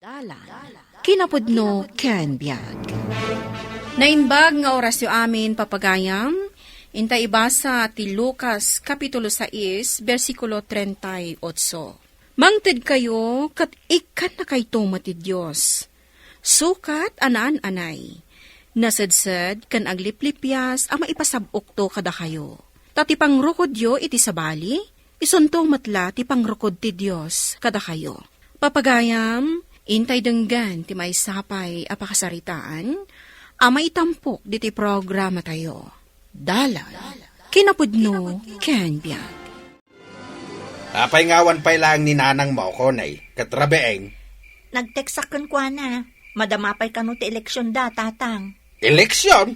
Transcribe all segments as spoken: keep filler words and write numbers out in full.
Dalan, kinapudno ken biag. Naimbag nga orasyo amin, papagayam, inta ibasa ti Lucas Kapitulo sais, bersikulo treinta y ocho. Mangtedkayo ket ikkannakayto met ti Dios. Sukat a naan-anay, nasedsed ken agliplipias a maipasab-okto kadakayo. Ta ti pangrukodyo iti sabali, isunto met la ti pangrukod ti Dios kadakayo. Papagayam, intay denggen ti maysa pay a pakasaritaan a maitampok ditoy programatayo. Dalan, kinapudno, ken biag. Apay nga awan pay laeng ni nanangmo, Konay, ket rabiin? Nag-textak kenkuana. Madama pay kano ti eleksionda, Tatang. Eleksion?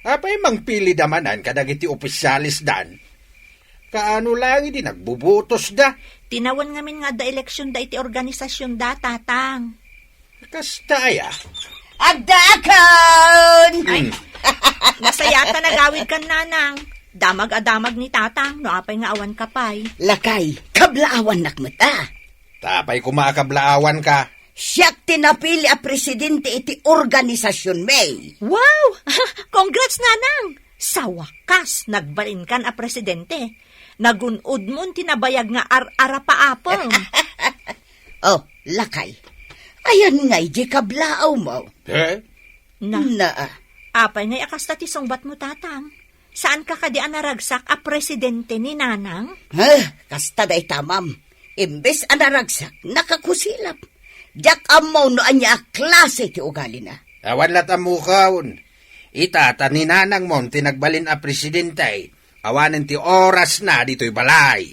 Apay mangpilida manen kadagiti opisyalesdan? Kaano laeng idi nagbubutosda? Tinawen ngamin nga adda eleksionda iti organisasionda, Tatang. Kasta aya? Addaakon! Ay, hmm. Nasayaat a nagawidkan, Nanang. Damag a damag ni Tatang, no apay nga awan ka pay. Lakay, kablaawannak met a. Ta apay koma a kablaawanka? Siak ti napili a presidente iti organisasionmi. Wow! Congrats, Nanang! Sa wakas, nagbalinkan a presidente. Nagun-odmon ti nabayag nga ar-arapaapem. Oh, lakay. Ayan ngay di kablaawmo. Eh? Na. Na. Apay ngay a kasta ti sungbatmo, Tatang? Saanka kadi a naragsak a presidente ni Nanang? Eh, kasta dayta, ma'am. Imbes a naragsak, nakakusilap. Diak ammo no ania a klase ti ugalina. Awan lat ammokon. Ita ta ni nanangmon ti nagbalin a presidente, awanen ti orasna ditoy balay.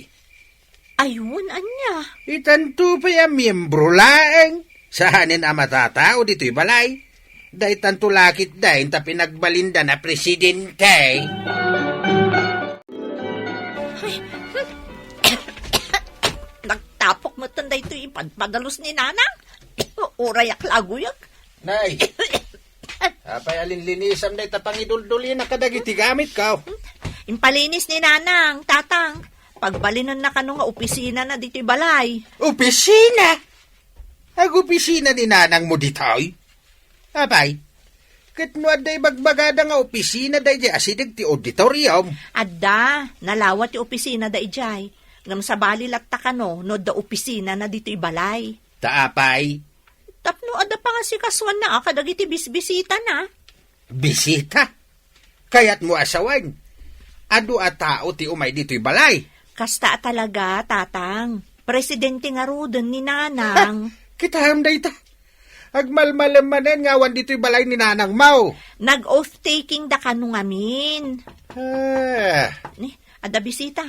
Ay, wen, ania? Itanto pay a miyembro laeng. Saanen a matatao ditoy balay. Daytanto lakit dayta pinagbalindan a presidente. Ay, nagtapok met daytoy ipadpadalus ni Nanang. Uray aklaguyek. Nay, apay a linlinisam dayta pangiduldulina kadagiti gamitko? Impalinis ni Nanang, Tatang. Pagbalinenna kano nga opisinana ditoy balay. Opisina? Agopisina ni nanangmo ditoy? Apay, ket no adda ibagbagada nga opisina daydiay asideg ti auditorium? Adda, nalawa ti opisina daydiay. Ngem sabali latta kano no adda opisinana ditoy balay. Ta apay? Tapno adda pangasikasuanna a kadagiti bisbisitana. Bisita? Kayatmo a sawen, adu a tao ti umay ditoy balay? Kasta a talaga, Tatang. Presidente ngaruden ni Nanang. Kitaem dayta. Agmalmalem manen nga awan ditoy balay ni nanangmo. Nag-oath-taking da kano ngamin. Ah. Ni, adda bisita.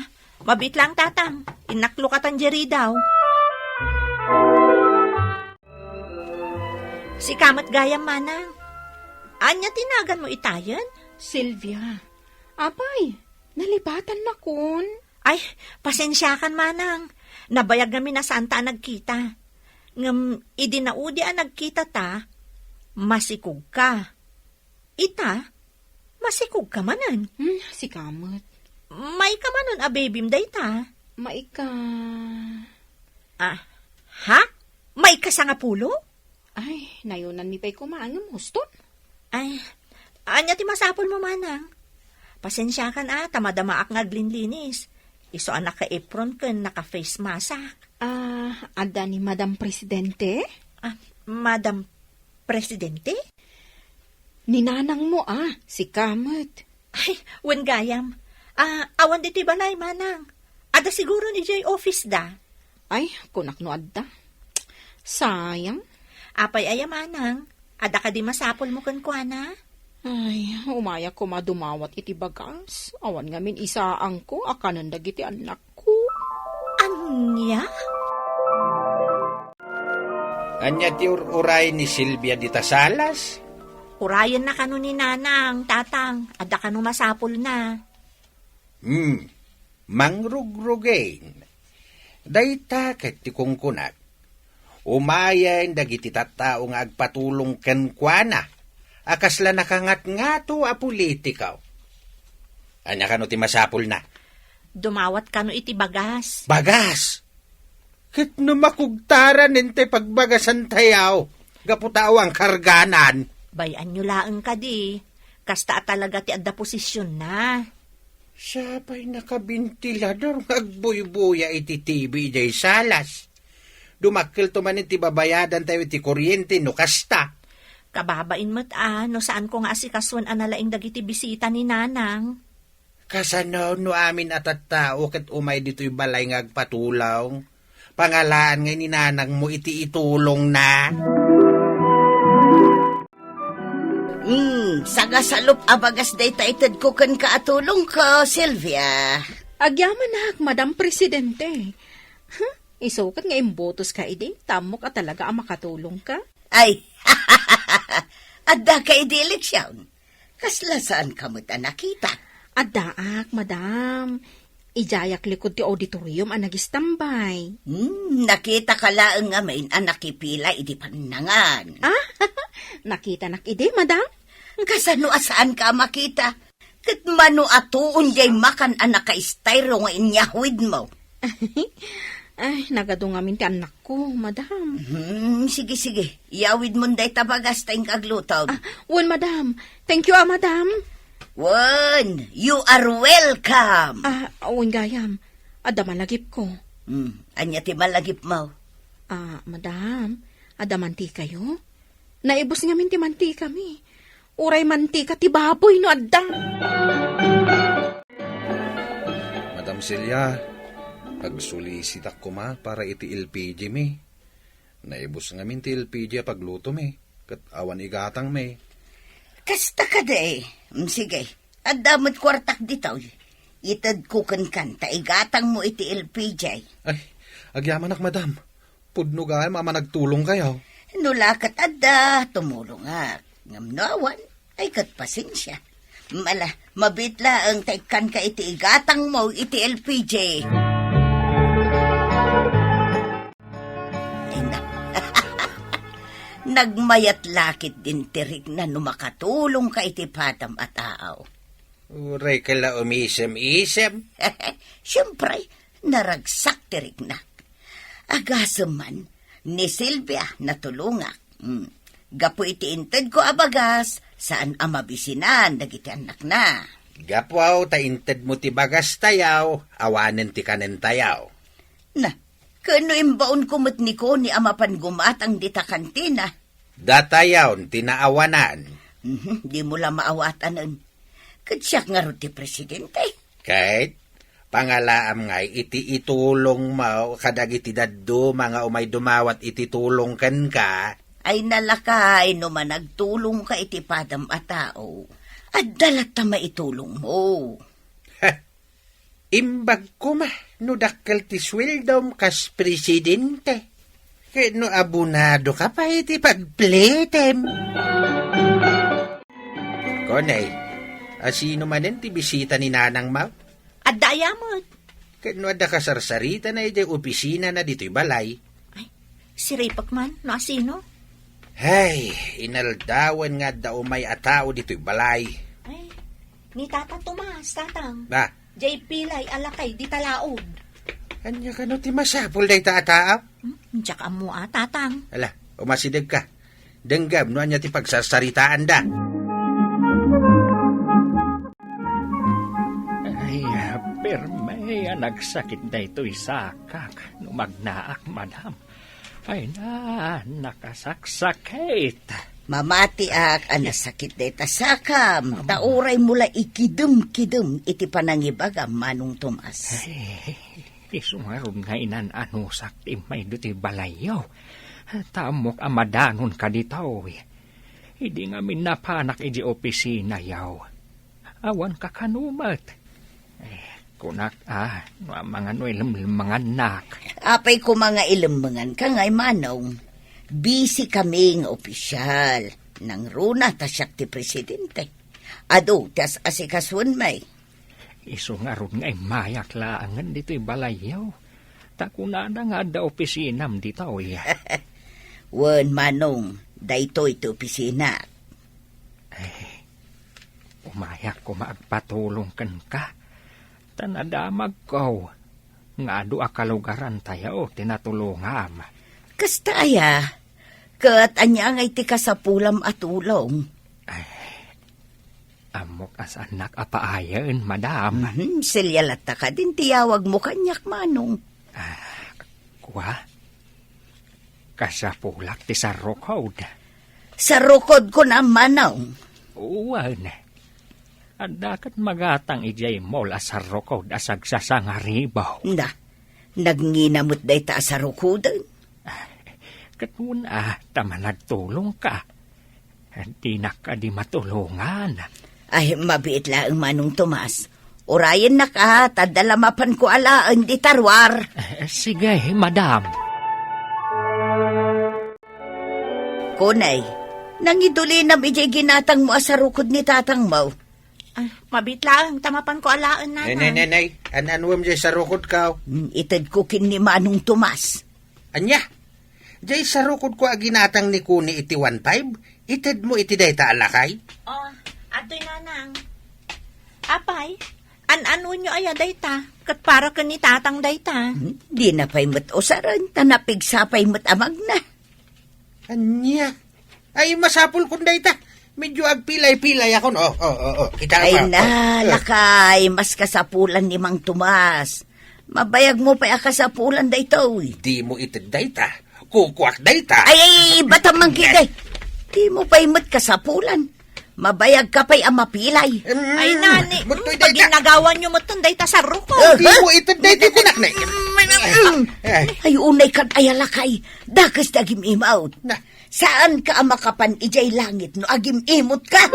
Mabiit lang, Tatang. Innak lokatan diay ridaw. Sika met gayam, Manang. Ania ti naganmo itayen? Silvia. Apay, nalipatannakon. Ay, pasensiakan, Manang. Nabayag ngamin a saanta a nagkita. Ngem idi naudi a nagkitata, masikogka. Ita, masikogka manen. Hmm, sika met. Maika manen a babym dayta? Maika. Ah, ha? Maika sangapulo? Ay, nayunanmi pay koma, ngem huston. Ay, ania ti masapulmo, Manang? Pasensiakan a, ta madamaak nga aglinlinis. Isu a naka-apron ken naka-face mask. Ah, adda ni Madam Presidente? Ah, Madam Presidente? Ni nanangmo a, sika met. Ay, wen gayam. Ah, awan ditoy balay, Manang. Adda siguron idiay office da. Ay, kunak no adda. Sayang. Apay aya, Manang? Adda kadi masapulmo kenkuana? Ay, umayak koma dumawat iti bagas. Awan ngamin isaangko a kanen dagiti annakko. Ania? Ania ti ur-uray ni Silvia dita salas? Urayenna kano ni Nanang, Tatang. Adda kano masapulna. Hmm, mangrugrugen. Dayta ket ti kunkunak. Umayen dagiti tattao nga agpatulong kenkuana a kasla nakangatngato a politiko. Ania kano ti masapulna? Dumawat kano iti bagas. Bagas? Ket no makugtaran intay pagbagasantayo, gapu ta awan karganan. Bay-anyo laeng kadi. Kasta a talaga ti adda posisionna. Siya pay nakabintilador nga agbuybuya iti T V idiay salas. Dumakkelto manen ti babayadantayo iti kuryente no kasta. Kababain met a no saanko nga asikasuen a nalaing dagiti bisita ni Nanang. Kasano no amin a tattao ket umay ditoy balay nga agpatulong? Pangalaan nga ni nanangmo iti itulongna. Hmm, sagasalup a bagas dayta itedko kenka a tulongko, Sylvia. Agyamanak, Madam Presidente. Huh? Isu ket nga imbotoska idi, ta ammok a talaga a makatulongka. Ay, adda ka idi eleksyon? Kasla saanka met a nakita? Addaak, madam. Idiayak likud ti auditorium a nagistambay. Hmm, nakitaka laeng ngamin a nakipila idi pannangan. Ah, nakitanak idi, madam? Kasano a saanka a makita? Ket mano a tuon diay makan a nakaestayro nga inyawidmo? Ay, nagadu ngamin ti annakko, madam. Hmm, sige, sige. Iyawidmon dayta bagas ta inka aglutom. Ah, wen, madam. Thank you, ah, madam. Wen, you are welcome. Ah, wen gayam. Adda malagipko. Hmm, ania ti malagipmo? Ah, madam, adda mantikayo? Naibus ngamin ti mantikami. Uray mantika ti baboy no adda. Madam Celia, agsolisitak koma para iti L P G mi. Naibus ngamin ti L P G a paglutomi, ket awan igatangmi. Kasta kadi. Mm, sige, adda met kuartak ditoy. Itedko kenkan ta igatangmo iti L P G. Ay, agyamanak, madam. Pudno gayam a managtulongkayo. No la ket adda, tumulongak. Ngem no awan, ay ket pasensia. Mala, mabiit laeng ta ikkanka iti igatangmo iti L P G. Ay, na-, nagmayat la ketdin ti rikna no makatulongka iti padam a tao. Uray ka la umisem-isem. Siempre, naragsak ti riknak. Agasem man, ni Silvia natulongak. Hmm. Gapu iti intedko a bagas, saan a mabisinan dagiti annakna. Gapu ta intedmo ti bagastayo, awanen ti kanentayo. Na, ken no imbaonko met ni Connie a mapan gumatang dita kantina? Datayon ti naawanan. Mhm, dimo la maawatanen. Ket siak ngarud ti presidente. Ket pangalaam ngay iti itulongmo kadagiti dadduma nga umay dumawat iti tulong kenka. Ay nalakay no managtulongka iti padam a tao. Adda latta maitulongmo. Imbag koma no dakkel ti sueldom kas presidente. Ket no abonadoka pay iti pagpletem. Connie, asino manen ti bisita ni nanangmo? Adda aya met. Ket no adda kasarsaritana idiay opisinana ditoy balay? Ay, siripek man no asino. Hay, inaldawen nga adda umay a tao ditoy balay. Ay, ni Tata Tomas, Tatang. Ba? Jay pilay a lakay dita laod. Ania kano ti masapul dayta a tao? Hmm, diak ammo a, Tatang. Ala, umasidegka. Denggem no ania ti pagsarsaritaanda. Ay, perme a nagsakit daytoy sakak no magnaak, madam. Ay na, nakasaksakit. Mamatiak a nasakit dayta sakam, ta uraymo la ikidem-kidem iti panangibagam, Manong Tomas. Ay, isu ngarud nga inan-anusak ti immay ditoy balayyo. Ta ammok a madanonka ditoy. Idi ngamin napanak iti opisinayo. Awan kakano met. Eh, kunak, ah, no amangan no ilemlemangannak. Apay koma nga ilemmenganka ngay, Manong? Busy kami nga opisyal. Nangruna ta siak ti presidente. Adu ti as-asikasuenmi. Isu ngarud nga immayak laengen ditoy balayyo. Ta kunada nga adda opisinam ditoy. Wen, Manong, daytoy ti opisina. Eh, umayak koma agpatulong kenka, ta nadamagko. nga adu a kalugarantayo ti natulongam. Kasta aya, ket ania ngay ti kasapulam a tulong? Ay, ammok a saannak a paayen, madam. Mhm, Celia latta kadin ti yawagmo kaniak, Manong. Ah, kua? Kasapulak ti sarrukod. Sarrukod kuna, Manong? Wen. Adda ket magatang idiay mall a sarrukod a sagsasangaribaw. Na, nagngina met dayta a sarukoden. Ket wen a, ta managtulongka. Dinak kadi matulongan. Ay, mabiit laeng, Manong Tomas. Urayennak a, ta adda la mapanko alaen dita ruar. Eh, sige, madam. Kunay, nangidulinam idiay ginatangmo a sarukod ni tatangmo. Ah, mabiit laeng, ta mapanko alaen, Nanang. Nay, nay, nay, nay. An-anuem jay sarukodko? Hmm, itedko ken ni Manong Tomas. Ania? Jay sarukodko a ginatang ni Kuni iti one five, itedmo iti dayta a lakay? Oh, adtoy, Nanang. Apay, an-anuenyo aya dayta? Ket para ken ni Tatang dayta. Hmm, dina pay met usaren, ta napigsa pay met a magna. Ania? Ay, masapulkon dayta. Medyo agpilay-pilay akon. Oh, oh, oh, oh. Kita Ay mo. Na, Oh, oh. Lakay, mas kasapulan ni Mang Tomas. Mabayagmo pay a kasapulan daytoy. Dimo ited dayta. Kukuak dayta. Ay, ay, ay, batam man kidi. Dimo pay met kasapulan. Mabayagka pay a mapilay. Mm. Ay, nani, Mutoy mm, dayta. Paginagawanyo metten dayta sarrukod. Dimo ited dayta kunak na. Mm, mm, mm. Ay. Ay, unay kad aya lakay. Dakes ti agim-imot. Na. Saanka a makapan idiay langit no agim-imotka?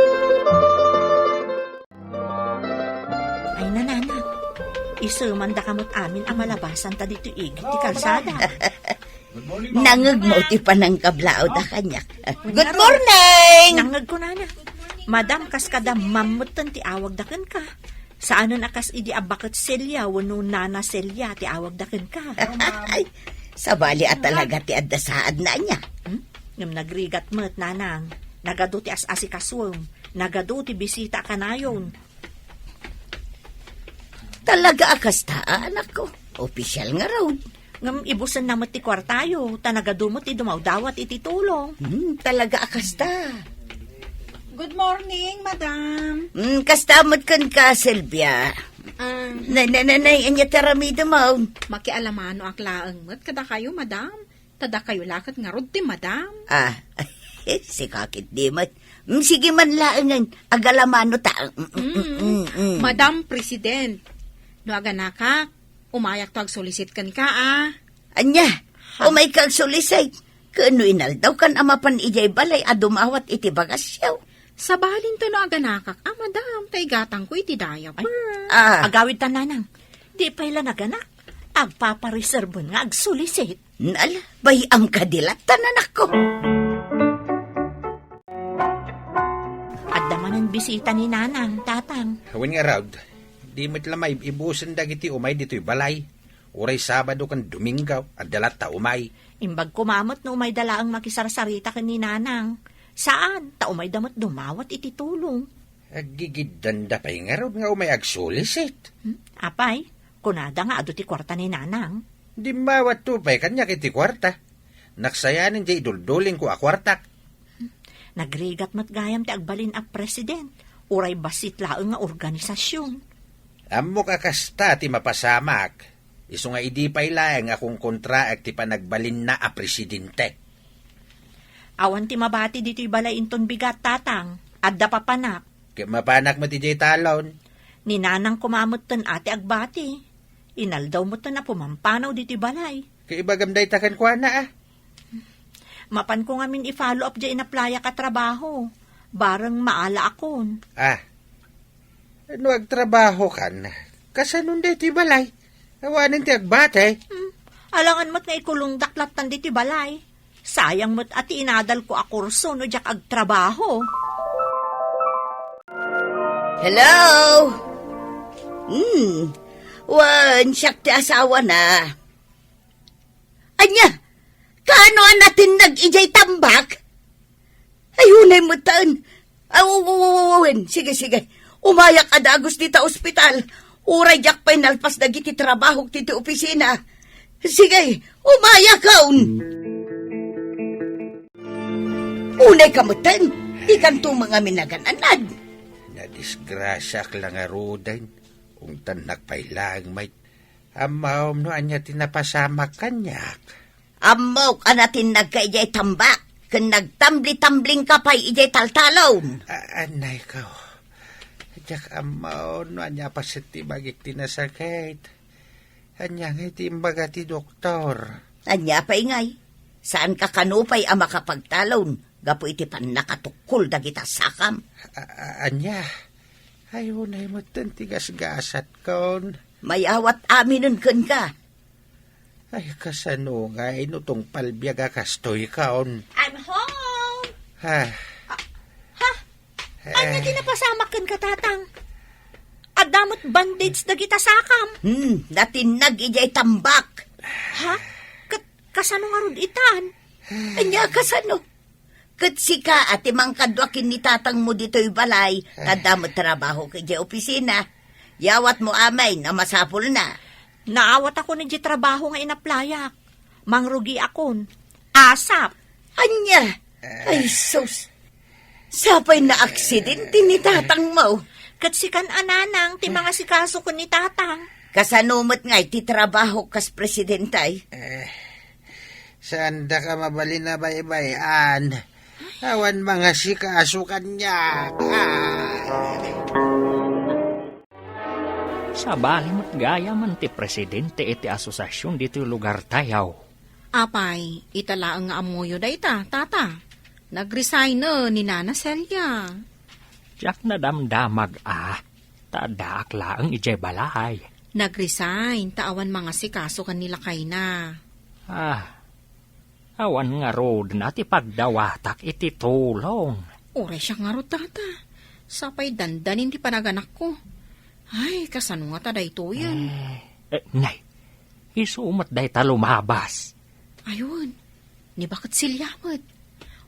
Ay, nanana, isu mandaka met amin a malabasanta ditoy igid ti kalsada. Nangegmo ti panangkablaawda kaniak. Good morning! Nangegko, nana. Madam, kas kada mammetten ti awagda kenka. Saanen a kas idi a baket Celia wenno Nana Celia ti awagda kenka. Ay, sabali a talaga ti adda saadna ania. Hmm? Ngem nagrigat met, nanang. Nagadu ti as-asikasuem. Nagadu ti bisita a kanayon. Talaga a kasta, anakko. Opisyal ngarud. Ngem ibusenna met ti kuartayo, ta nagadu met ti dumawdawat iti tulong. Hmm, talaga a kasta. Good morning, madam. Hmm, kasta met kenka, Sylvia. Ah. Nay, nay, nay, nay, ania ti aramidem? Makialamanoak laeng met kadakayo, madam. Ta dakayo la ket ngarud ti madam. Ah, sika ketdi met. Mm, sige man laengen, agalamano ta. Mm, mm, mm, mm, mm. Madam President, no aganakak, umayakto agsulisit kenka, a. Ania? Ha? Umayka agsulisit? Ken no inaldawkan a mapan idiay balay a dumawat iti bagasyo? Sabalinto no aganakak, a, madam, ta igatangko iti diaper. Ay, ah. Agawidtan, nanang. Di pay la naganak. Agpapareserben nga agsulisit. Nala, bay-am kadi latta, anakko. Adda manen bisita ni nanang, tatang. Wen ngarud, di met la maib-ibusen dagiti umay ditoy balay. Uray Sabado ken Domingo, adda latta umay. Imbag koma met no umayda laeng makisarsarita ken ni nanang. Saan, ta umayda met dumawat iti tulong. Aggigiddanda pay ngarud nga umay agsulisit. Hmm? Apay, kunada nga adu ti kuarta ni nanang. Dimmawatto pay kaniak iti kuarta. Naksayanen jay iduldulingko a kuartak. Nagrigat met gayam ti agbalin a president, uray bassit laeng nga organisasion. Ammok a kasta ti mapasamak, isu nga idi pay laeng a kunkontraek ti panagbalinna a presidente. Awan ti mabati ditoy balay inton bigat, tatang. Adda papanak. Ket mapanak met idiay talon. Ni nanang koma metten a ti agbati. Inaldaw metten a pumampanaw ditoy balay. Ket ibagam dayta kenkuana, a. Mapanko ngamin i-follow up diay inaplayak a trabaho. Bareng maalaakon. Ah. No agtrabahokan, kasanon daytoy balay? Awanen ti agbati. Hmm. Alangan met nga ikulongdak lattan ditoy balay. Sayang met a ti inadalko a kurso no diak agtrabaho. Hello? Hmm. Wen, siak ti asawana. Ania? Kaano a natinnag idiay tambak? Ay, unay metten. Aw, aw, aw, aw, aw, wen. Sige, sige. Umayak a dagus dita ospital. Uray diak pay nalpas dagiti trabahok ti, ti opisina. Sige, umayakon. Unay ka metten, dikanto nga minagan-anad. Nadisgrasiaak la ngaruden, ungtannak pay laeng met. Ammom no ania ti napasamak kaniak? Ammok a natinnagka idiay tambak, ken nagtambli-tamblingka pay idiay taltalon. A-, anay ko. Diak ammo no ania paset ti bagik ti nasakit. Ania ngay ti imbaga ti doktor? Ania pay ngay? Saanka kano pay a makapagtalon gapu iti pannakatukkol dagita sakam? A-, a-, ania? Ay, unay metten ti gasgasatkon. Mayawat aminen kenka. Ay, kasano ngay no tungpal biag a kastoykon? I'm home! Ha? Ah, ha? Eh. Ania ti napasamak kenka, Tatang? Adda met bandage dagita sakam. Hmm, natinnag idiay tambak. Ha? Ket kasano ngarud itan? Ania kasano? Ket sika a ti mangkadua ken ni tatangmo ditoy balay, ta adda met trabahok idiay opisina. Yawatmo amin a masapulna. Naawatako idiay trabaho nga inaplayak. Mangrugiakon. Asap. Ania? Ay, sus. Sapay naaksidente ni tatangmo. Ket sikan a nanang ti mangasikaso ken ni tatang. Kasano met ngay ti trabahok kas presidente? Eh, saandaka mabalin a baybay-an. Awan mangasikaso kaniak. Ah. Sabali met gayamen ti presidente iti asosiasion ditoy lugartayo. Apay, ita laeng nga ammoyo dayta, Tata. Nag-resign ni Nana Celia. Diak nadamdamag a, ta addaak laeng idiay balay. Nag-resign ta awan mangasikaso ken ni lakayna. Ah, awan ngarud a ti pagdawatak iti tulong. Uray siak ngarud, Tata. Sapay dandanin ti panaganakko. Ay, kasano ngata daytoyen? Eh, eh, nay, isu met dayta lumabas. Ay wen, ni Baket Silya met.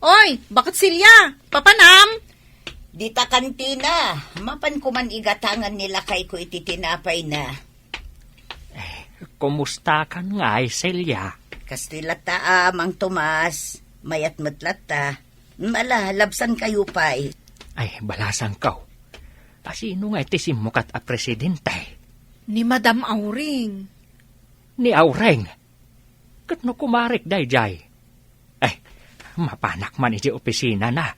Oy, Baket Silya! Papanam? Dita kantina, mapanko man igatangan ni lakayko iti tinapayna. Eh, kumustakan ngay, Celia? Kastoy latta a, Mang Tomas. Mayat met latta. Ala, labsankayo pay. Ay, balasangko. Asino ngay ti simmukat a presidente? Ni Madam Auring. Ni Auring? Ket no kumarik daydiay? Eh, mapanak man idiay opisinana.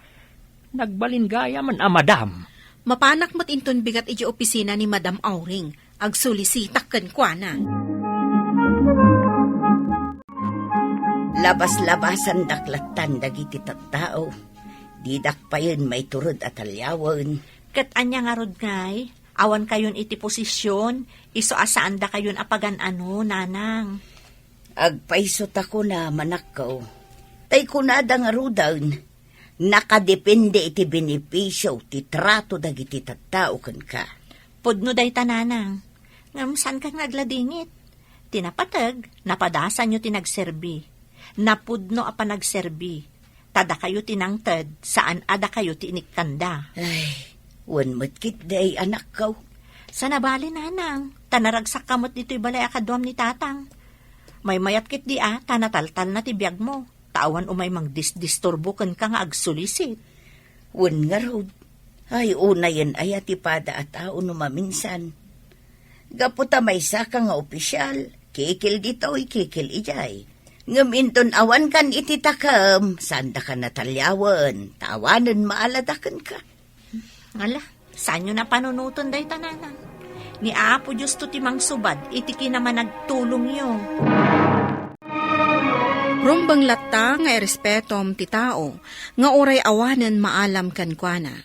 Nagbalin gayamen a madam. Mapanak met inton bigat idiay opisina ni Madam Auring. Agsulisitak kenkuana. Labas-labasandak lattan dagiti tattao. Didak payen maiturod a taliawen. Ket ania ngarud ngay? Awankayon iti posisyon, isu a saandakayon a pagan-ano, nanang. Agpaisutako na, manakko. Tay kunada ngaruden, nakadepende iti benepisio ti trato dagiti tattao kenka. Pudno dayta, nanang. Ngem saanka nga agladingit. Ti napateg, napadasanyo ti nagserbi. Napudno a panagserbi. Ta dakayo ti nangted, saan a dakayo ti inikkanda. Ay, wen met ketdi, anakko. Saan a bale, nanang, ta naragsakka met ditoy balay a kaduam ni tatang. Maymayat ketdi a, ta nataltalna ti biagmo, ta awan umay mangdisdisturbo kenka nga agsulisit. Wen ngarud, ay unayen aya ti pada a tao no maminsan. Gapu ta maysaka nga opisial, kikil ditoy, kikil idiay. Ngem inton awankan iti takem, saandaka nataliawen, ta awanen maalada kenka. Ala, saanyo napanunoten dayta, nanang? Ni Apo Diosto ti mangsubad iti kinamanagtulongyo. Rumbeng latta nga irespetom ti tao nga uray awanen maalam kenkuana.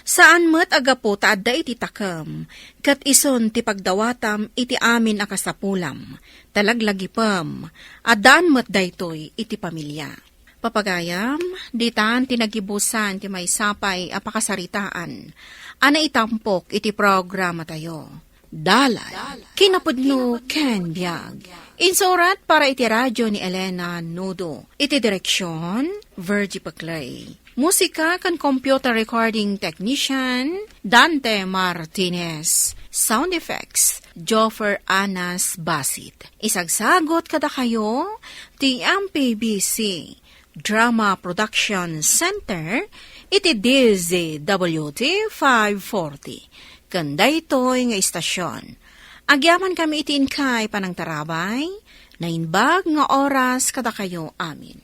Saan met a gapu ta adda iti takem, ket isun ti pagdawatam iti amin a kasapulam, ta laglagipem, addaan met daytoy iti pamilia. Papagayam, ditan ti nagibusan ti maysa pay a pakasaritaan a naitampok iti programatayo. Dalan, kinapudno ken biag. Insurat para iti radyo ni Elena Nudo. Iti direksyon, Virgie Paclay. Musika ken computer recording technician, Dante Martinez. Sound effects, Joffer Anas Basit. Isagsagot kadakayo ti M P B C Drama Production Center iti D Z W T five forty. Ken daytoy nga istasyon, agyaman kami iti inkay panangtarabay, naimbag nga oras kadakayo amin.